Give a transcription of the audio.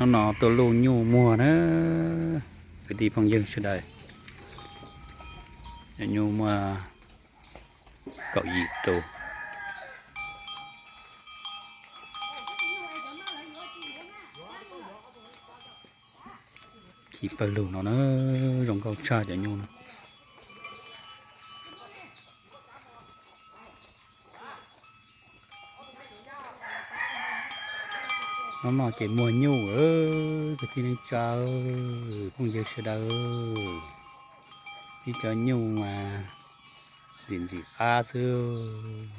Hnub no tuaj luj nyuj muag na, kwv tij phooj ywg sawv daws. Cov nyuj muaj kaum yim tus. Khi pawg lug no na, zoo nkauj tshaj cov nyuj no. Hnub no ces muag nyuj, kwv tij neej tsa, phooj ywg sawv daws. Ib co nyuj mas ntxim ntxim qab xwb.